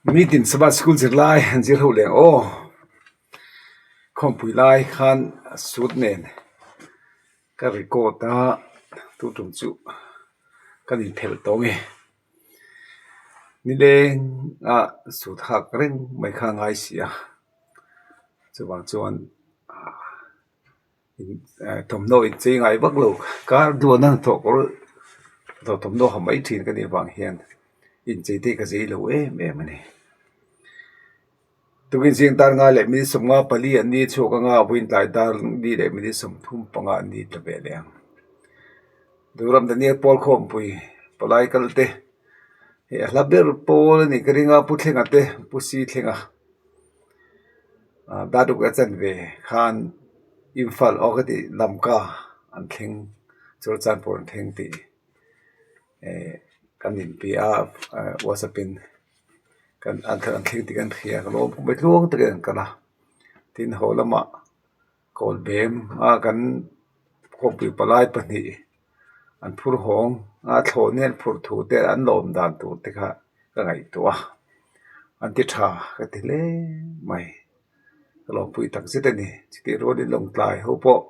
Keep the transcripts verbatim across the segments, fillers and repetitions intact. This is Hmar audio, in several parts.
Mitin Sabbath School zirlai, an zir ho leng aw. Khawmpui lai khan sut nen ka record a, tu tum chu kan inphel tawng e. Ni leng a sut hak reng mai kha ngai si a. Chuvang chuan, ah, in, eh, thawmhnaw inchei ngai vak lo, kar duan an thawk ur, thaw thawmhnaw ha mai ṭhin ka nih vang hian inchei te ka zei lo em em a ni. Tukin zing dar nga leh minute sawmnga pali an ni chhuak anga, vawiin tlai dar li leh minute sawmthum panga an ni ta ve leh ang. Duram Daniel Pawl Khawmpui palai kal te, he a hla ber pawl a ni ka ring a, Pu Thlenga te, Pu Si Thlenga. A, dar ruk a chanve khan Imphal aw ka ti, Lamka an thleng, Churachandpur an thleng tih, eh, kan inpi a, eh, WhatsApp-in kan, an, an thleng tih kan hria, ka lawm khawp mai, tluang takin an kal a. Tin, ho lama Kawlbem a kan Khawmpui palai pahnih an phur hawng a, thlawnin an phur thu te, an lawm dan tur te kha ka ngaihtuah a. An ti ṭha ka ti hle mai. Ka lawmpui tak zet a ni. Chutih rualin Lawngtlai ho pawh,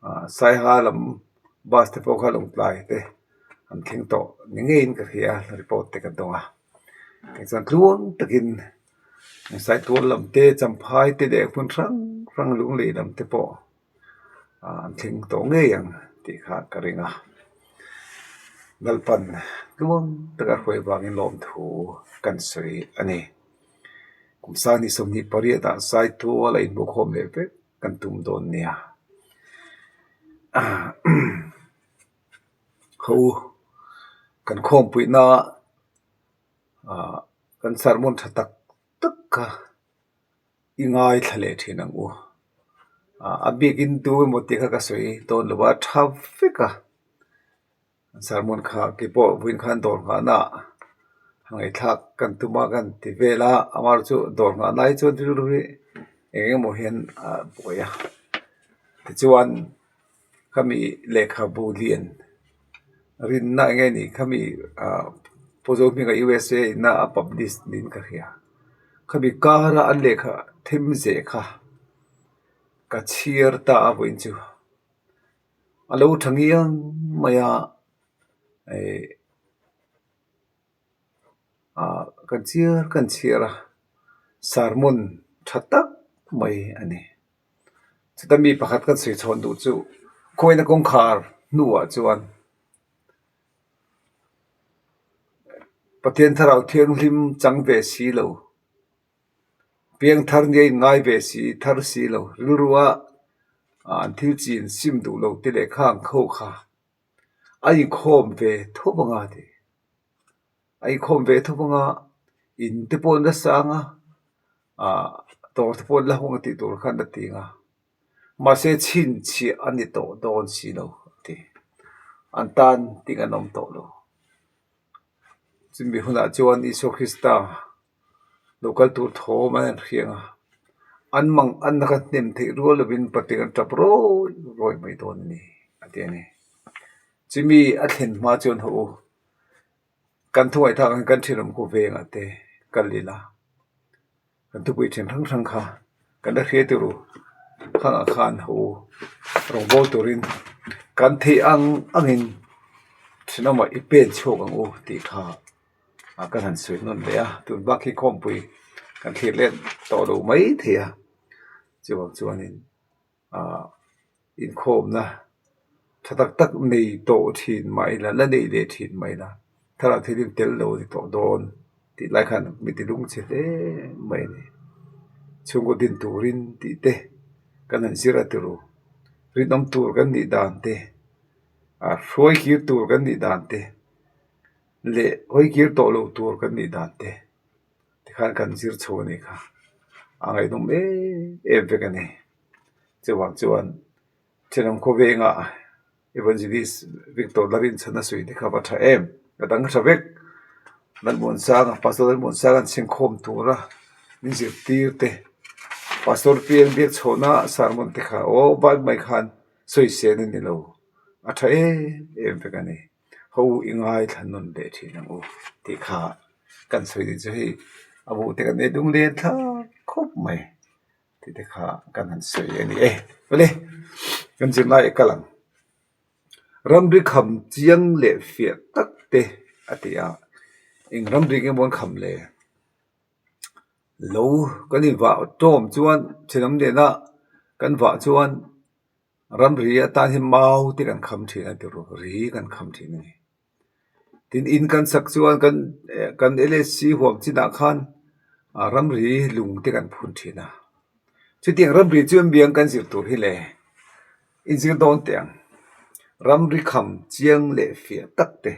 a, Saiha lam bus te pawh kha Lawngtlai te an thleng tawh ni ngeiin ka hria, report te kan dawng a. Tichuan tluang takin Saitual lam te, Champhai te leh hmun hrang hrang, Lunglei lam te pawh, a, an thleng tawh ngei ang tih kha ka ring a. Lalpan tluang taka hruai vangin lawmthu kan sawi a ni. Kum sang hnih sawmhnih pariat a Saitual a inhmukhawm leh vek kan tum dawn nia. Ho kan khawmpuina, a, kan sermon ṭha tak tak kha i ngaithla leh ṭhin ang u. A, a bikin tu emaw tih kha ka sawi dawn lo a, ṭha vek a. Sermon kha kei pawh vawiin khan dawr nghahna a ngaithlak kan tum a, kan ti vel a, amaherawhchu dawr nghahna hi chuan rilru hi eng emaw hian a buai a. Tichuan khami lehkhabu lian rinna eng nge ni khami, a, Pu Zohminga U S A inna a publish niin ka hria. Khami kara an lehkha thim zeh kha ka chhiar ta a vawiin chu. A lo ṭha ngiang mai a, eh, a, kan chhiar, kan chhiar a, sermon ṭha tak mai a ni. Chuta mi pakhat kan sawi chhawn duh chu, khawngaihna kawngkhar hnuah chuan Pathian Thlarau Thianghlim chang ve si lo, piang thar nia inngai ve si, thar si lo, rilrua, a, an thil chin sim duh lo te leh khang kho kha a inkhawm ve tho anga ti. A inkhawm ve tho anga, in te pawh an la sang a, a, dawr te pawh an la hawng a tih tur khan a ti ang a. Mahse, chhinchhiah a ni tawh dawn si lo a ti. An tan ting an awm tawh lo. Chumi hunah chuan Isua Krista lo kal tur thawm an hria ang a. An manganna kha hnem theih rual lovin Pathian an ṭap rawi rawi mai dawn a ni, a ti a ni. Chumi a thlen hma chuan ho u, kan thu ngaithla ang, kan ṭhenawm khawvengah te kal ila. Kan thupui ṭhen hrang hrang kha kan la hriattir u, khangah khan ho u, rawngbawl turin kan theih ang angin ṭhenawmah i pen chhuak ang u tih kha, a, kan han sawi nawn leh a. Tun bak hi khawmpui kan thlir let tawh lo mai thei a. Chuvang chuanin, a, inkhawmna ṭha tak tak nei tawh ṭhin mah ila, la nei leh ṭhin mah ila, Thlarau Thianghlim tel lo ni tawh dawn tih lai khan mi ti lungchhe hle mai a ni. Chhungkaw din turin tih te kan han zir a tir u. Rinawm tur kan nih dan te, a, hruai kir tur kan nih dan te, leh hawi kir tawh lo tur kan nih dan te, tikhan kan zir chho a ni kha. A ngaihnawm em em vek a ni. Chuvang chuan ṭhenawm khawvengah Evangelist Victor Larinchhana sawi te kha va ṭha em. A dang ṭha vek. Lalmuansanga, Pastor Lalmuansanga an sengkhawm tura min zirtir te, Pastor P L Biakchhawna sermon te kha aw, vai mai khan sawi sen a ni lo. A ṭha em em vek a ni. Ho u, i ngaithla nawn leh ṭhin ang u tih kha kan sawi ni chu hei. a bu te kan nei dung le tha khop mai. Ti te kha kan han sei a ni e. Pale, kan zirna e kalang. Ramri kham chiang le fiah tak te a ti a. Ieng ramri nge maw an kham le? Lo kan invah tawm chuan, thinam nena kan vah chuan ramri atan hi mau te kan kham thin a ti ru, ri kan kham thin a ni. Tin in kan sak chuan kan, eh, kan L S C huam chinah khan, ah, ramri lung te kan phun thin a. Chutiang ramri chu miang kan zir tur hi le, in zir dawn teh ang. Ramri kham chiang le fiah tak te.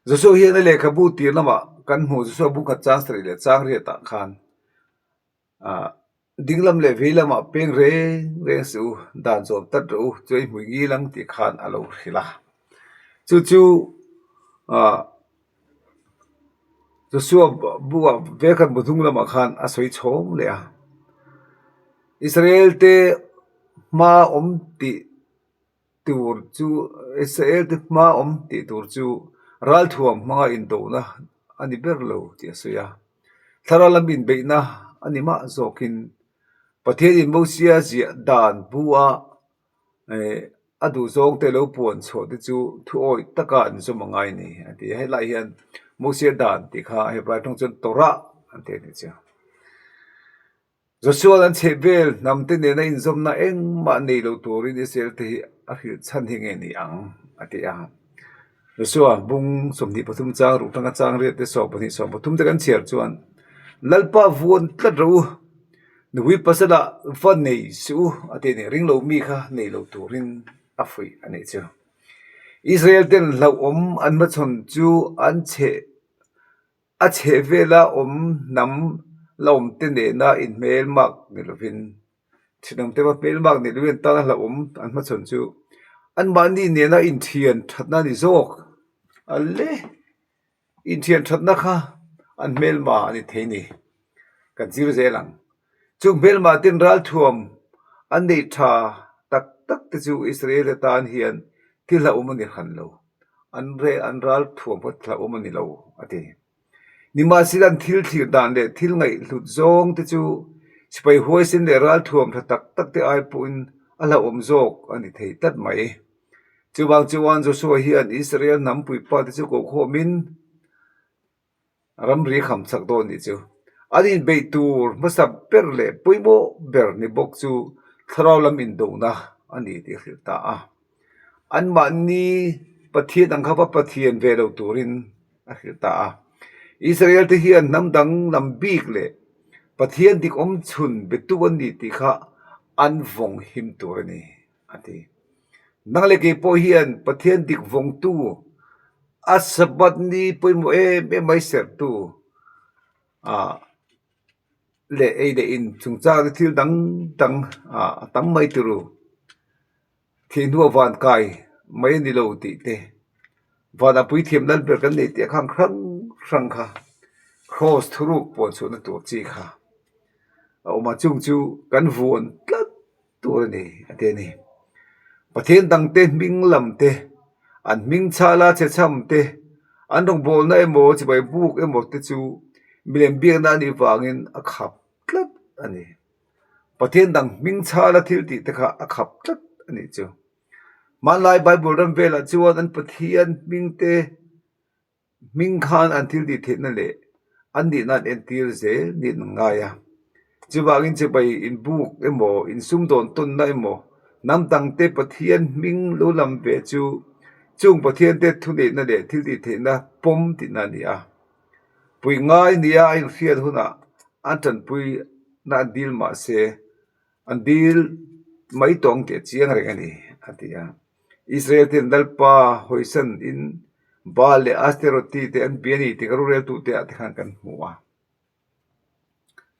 Joshua hian a lehkhabu tir lamah kan hmu, Joshua bung khat chang sarih leh chang riatah khan, ah, dinglam leh veilamah peng reng reng si u, dan zawm tlat rawh u, chu ei hmu ngei ang tih khan a lo hrilh a. Chu chu, ah, Joshua bua vek khan bu hnung lamah khan a sawi chhawng leh a. Israel te hma awm tih tur chu, Israel te hma awm tih tur chu ralthuam hmanga indona a ni ber lo tih a sawi a. Thlarau lam inbeihna a ni mah zawkin Pathianin Mosia ziah dan bua, eh, a duh zawng te lo puan chhuah te chu thu awih taka an zawm a ngai ni a ti. Helai hian Mosia dan tih kha Hebrai ṭawng chuan Torah an ti a ni chu. Joshua an chhehvel hnam te nena inzawmna engmah nei lo turin Israel te hi a hrilh chhan hi nge ni ang a ti a. Joshua bung sawmhnih pathum chang ruk aṭanga chang riat te sawm pahnih sawm pathum te kan chhiar chuan, Lalpa vuan tlat rawh u, nupui pasala va nei suh u a ti a ni. Ring lo mi kha nei lo turin a fuih a nih chu. Israel ten hlauhawm an hmachhawn chu an chheh, a chhehvela awm hnam la awm te nena inhmelmak ni lovin, thinam te va hmelmak ni lovin, tana hlauhawm an hmachhawn chu anmahni nena inthian ṭhatna ni zawk a le. Inthian ṭhatna kha an hmelma a ni thei ni. Kan zir zel ang. Chu hmelma ten ralthuam an nei ṭha tak tak te chu Israel te tan hian thil hlauhawm a ni hran lo. An re-, an ralthuam kha hlauhawm a ni lo a ti. Nimahsela an thil thlir dan leh thil ngaihhlut zawng te chu sipai huaisen leh ralthuam ṭha tak tak te ai pawhin a hlauhawm zawk a ni thei tlat mai. Chuvang chuan Joshua hian Israel hnam puipa te chu ko khawmin ramri kham chak dawn a ni chu. An inbeih tur hmasa ber leh pawimawh ber ni bawk chu thlarau lam indona a ni tih a hrilh ta a. Anmahni Pathian ang kha va Pathian ve lo turin a hrilh ta a. Israel te hian hnam dang lam bik leh Pathian dik awm chhun betu an ni tih kha an vawng him tur a ni a ti. Nang le kei pawh hian Pathian dik vawngtu, a Sabbath ni pawimawh em em mai sertu, a, leh ei leh in chungchang te thil dang dang, a, a tam mai tih ru. Thih hnuah van kai mai a ni lo tih te. Vana puithiam lal ber kan nei tih a khang hrang hrang kha. Cross thuruk puan chhuahna tur chi kha a awm a, chung chu kan vuan tlat tur a ni, a ti a ni. Pathian dangte hming lam te, an hming chhala chhe chham te, an rawngbawlna emaw, chibai buk emaw te chu milem biakna a nih vangin a khap tlat a ni. Pathian dang hming chhala thil tih te kha a khap tlat a ni chu. Hmanlai Bible ram velah chuan an Pathian hming te, hming khan an thil tih theihna leh an nihna an entir zel niin an ngai a. Chuvangin chibai inbuk emaw, insumdawn tawnna emaw, hnam dangte Pathian hming lo lam ve chu, chung Pathian te thuneihna leh thil tih theihna pawm tihna a ni a. Pui ngai nia a inhriat hunah an ṭanpuina an dil mah se, an dil mai tawh ang tih a chiang reng a ni, a ti a. Israel ten Lalpa hawisan in Baal leh Astaroth te an bia a ni tih ka roreltu te ah te khan kan hmu a.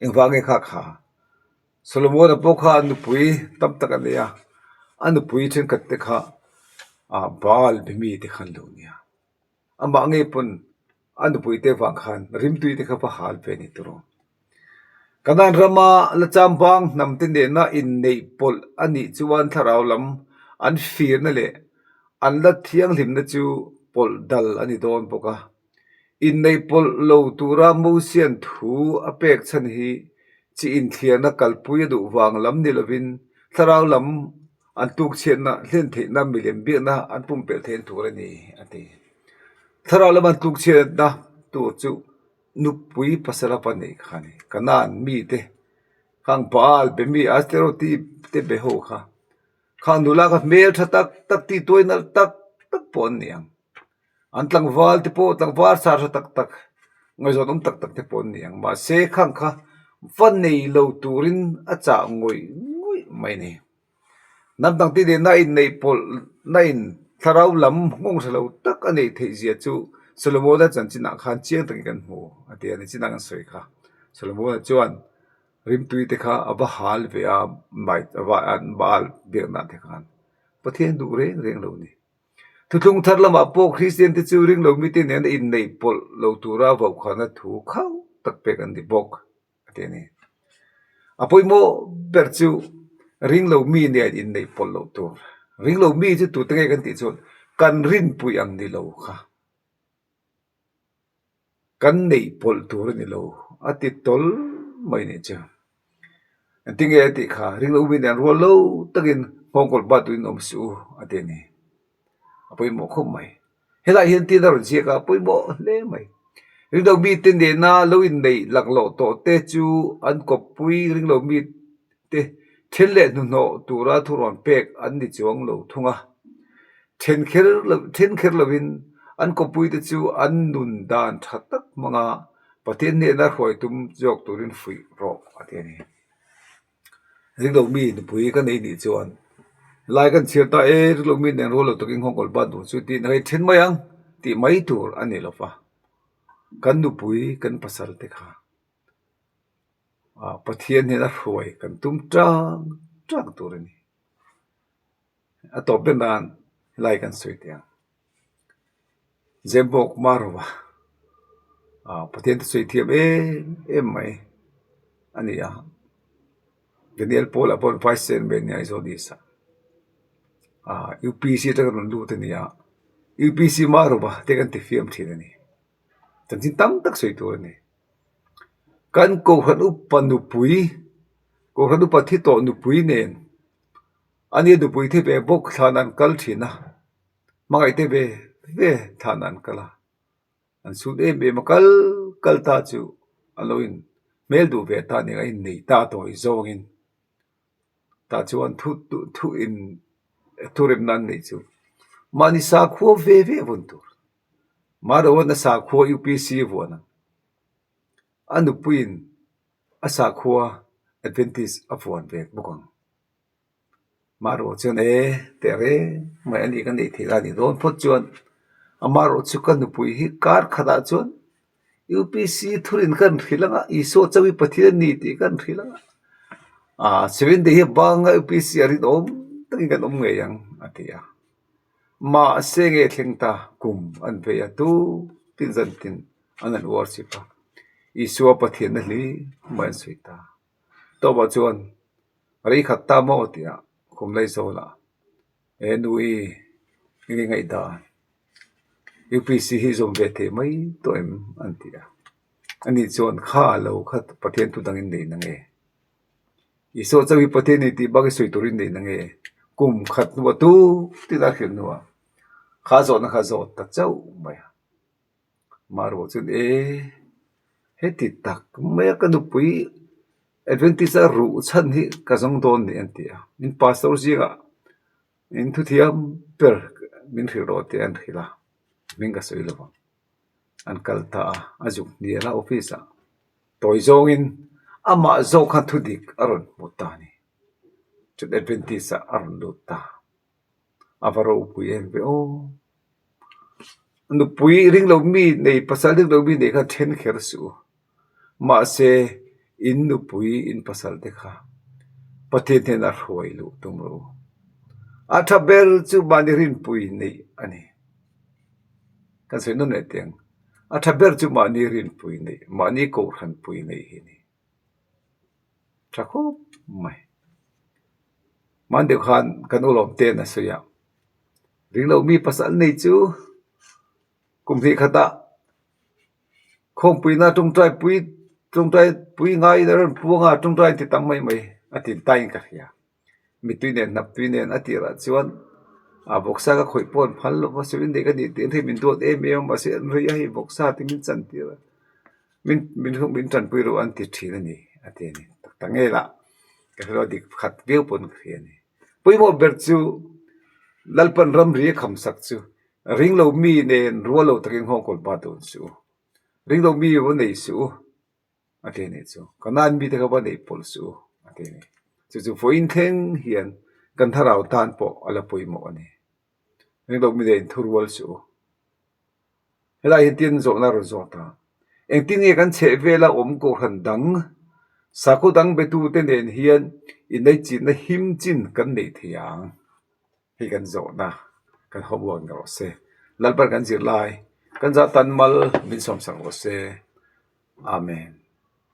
Engvang nge kha kha? Solomona pawh kha a nupui tam tak a nei a. A nupui ṭhenkhat te kha, a, Baal bi mi te khan lo nia. Amah ngei pawn a nupui te vang khan rimtui te kha va hal ve ni tur. Kanan rama lacham bang hnam te nena inneih pawlh a nih chuan thlarau lam an firna leh an la thianghlimna chu pawlh dal a ni dawn bawk a. Innei pawlh lo tura Mosian thu a pek chhan hi chi inthlirna kalpui a duh vang lam ni lovin, thlarau lam an tlukchhiatna hlen theihna milem biekna an pumpel thei an tur a ni, a ti. Thlarau lam an tlukchhiatna tur chu nupui pasal a va nei kha ni. Kanan mi te, khang Baal be mi, Asterot te be ho kha. Khang nula kha hmel ṭha tak tak, titluoina tak tak pawh an ni ang. An tlangval te pawh, tlangval sa ṭha tak tak, ngaizawng um tak tak te pawh an ni ang. Mahse, khang kha va nei lo turin a chah ngawih ngawih mai ni. Hnam dang ti dena innei pawlhna in thlarau lam ngawng ṭha lo tak a nei theih zia chu Solomona chanchinah khan chiang takin kan hmu, a ti a ni. China kan sawi kha. Solomona chuan rimtui te kha a va hal ve a, mai, a va, an Baal biakna te khan. Pathian duh reng reng lo ni. Thuthlung thar lamah pawh Kristian te chu ring lo mite nena innei pawlh lo tura vaukhana thu khauh tak pek an ni bawk, a ti a ni. A pawimawh ber chu ring lo mi nen innei pawlh lo tur. Ring lo mi chu tute nge kan tih chuan kan rinpui ang ni lo kha. Kan nei pawlh tur a ni lo, a ti tawl mai ni chu. Engtin nge a tih kha, ring lo mi nen rual lo takin nghawngkawl bat turin awm suh u, a ti a ni. A pawimawh khawp mai. Helai hian tina rawn ziak a, a pawimawh hle mai. Ring lo mite nena lo inneih laklawh tawh te chu an kawppui ring lo mi te thil leh hnuhnawh tura thurawn pek an ni chuang lo thung a. Ṭhenkher lo, ṭhenkher lovin an kawppui te chu an nun dan ṭha tak hmanga Pathian hnena hruai tum zawk turin fuih rawh, a ti a ni. Ring lo mi nupui kan nei nih chuan, lai kan chhiar ta e, ring lo mi nen rual lo takin nghawngkawl bat tur chu tihna hi ṭhen mai ang, tih mai tur a ni lo va. Kan nupui, kan pasal te kha, a, Pathian hnena hruai kan tum ṭang ṭang tur a ni. A tawp ber nan lai kan sawi teh ang. Zembawk Marova, a, Pathian thu sawi thiam em em mai a ni a. Daniel Pawl a pawn Vice Chairman ni a, Aizawl East a. A, U P C aṭanga rawn lut a ni a. U P C Marova te kan ti fiam ṭhin a ni. Chanchin tam tak sawi tur a ni. Kan kohhran upa nupui, kohhran upa thi tawh nupui nen, ani nupui thi ve bawk, thlan an kal ṭhin a. Hmangaih te ve ve thlan an kal a. An sut em em a, kal kal ta chu a lo in hmel duh ve ta ni a, innei ta tawi zawngin. Ta chuan thu, thu, thu in, thu remna an nei chu. Mahni sakhua ve ve vun tur. Marova sakhua U P C a vuan ang. A nupuiin a sakhua Adventist a vuan ve bawk ang. Marova chuan e, teh reng mai a ni kan nei thei a ni dawn phawt chuan, a Marova chu ka nupui hi kar khatah chuan U P C thurin kan hrilh ang a, Isua chauh hi Pathian a ni tih kan hrilh ang a. A, Seven Day hi banga U P C a rinawm takin kan awm ngei ang, a ti a. Mahse nge thleng ta, kum an vei a, tu tin zan tin an an worship a. Isua Pathian a hlim mai an sawi ta. Tawpah chuan, rei khat ta maw tia, kum lai zawla. E nu i, i nge ngaihdan? U P C hi zawm ve thei mai tawh em? An ti a. Ani chuan kha lo kha Pathian thu dangin nei na nge? Isua chauh hi Pathian ni tih bak i sawi turin nei na nge? Kum khat hnuah tu tina hrilh hnuah kha zawhna kha zawt ta chauh mai a. Marova chuan, e, heti tak mai a ka nupui Adventist a ruh chhan hi ka zawng dawn ni an ti a. Min pastor zinga in thu thiam ber min hrilh rawh tih an hrilh a. Min ka sawi lo vang. An kal ta a, a zuk hnial a office-ah. Tawi zawngin amah zawk khan thudik a rawn hmu ta ni. Chun Adventist-ah a rawn lut ta. A va ropui em ve aw. Nupui ring lo mi nei, pasal ring lo mi nei khan ṭhen kher suh. Mahse, in nupui, in pasal te kha Pathian hnena hruai luh tum ro. A ṭha ber chu mahni rinpui neih a ni. Kan sawi nawn leh teng. A ṭha ber chu mahni rinpui neih, mahni kohhranpui neih hi ni. Ṭha khawp mai. Hman deuh khan kan u lawm ten a sawi a. Ring lo mi pasal nei chu kum hnih khata Khawmpuina ṭawngṭaipui, ṭawngṭaipui ngai na ran puanga ṭawngṭai ti tam mai mai a ti ta in ka hria. Mittui nen, hnaptui nen a ti ra chuan, a vawksa ka khawih pawn phal lo, va se in dei ka ni tih, hei min duat em em a se, an rei a hei vawksa ti min chan tir a. Min, min, min ṭanpui ro an ti ṭhin a ni, a ti a ni. Tak tak nge la, ka hre lo dik khat viau pawn ka hria a ni. Pawimawh ber chu, Lalpan ramri a kham sak chu, ring lo mi nen rual lo takin hawng kawl ba dawn suh u. Ring lo mi va nei suh u. A ti a ni chu. Kanaan mite kha va nei pawl suh u. A ti a ni. Chu chu vawiin thleng hian kan thlarau tan pawh a la pawimawh a ni. Ring lo mi nen thu rual suh u. Helai hian tin zawhna rawn zawt a. Engtin nge kan chheh vela awm kohhran dang, sakhaw dang betute nen hian inneichinna him chin kan nei thei ang. Hei kan zawhna, kan homework ni rawh se. Lalpan kan zirlai, kan zah tan mal min sawmsak rawh se. Amen.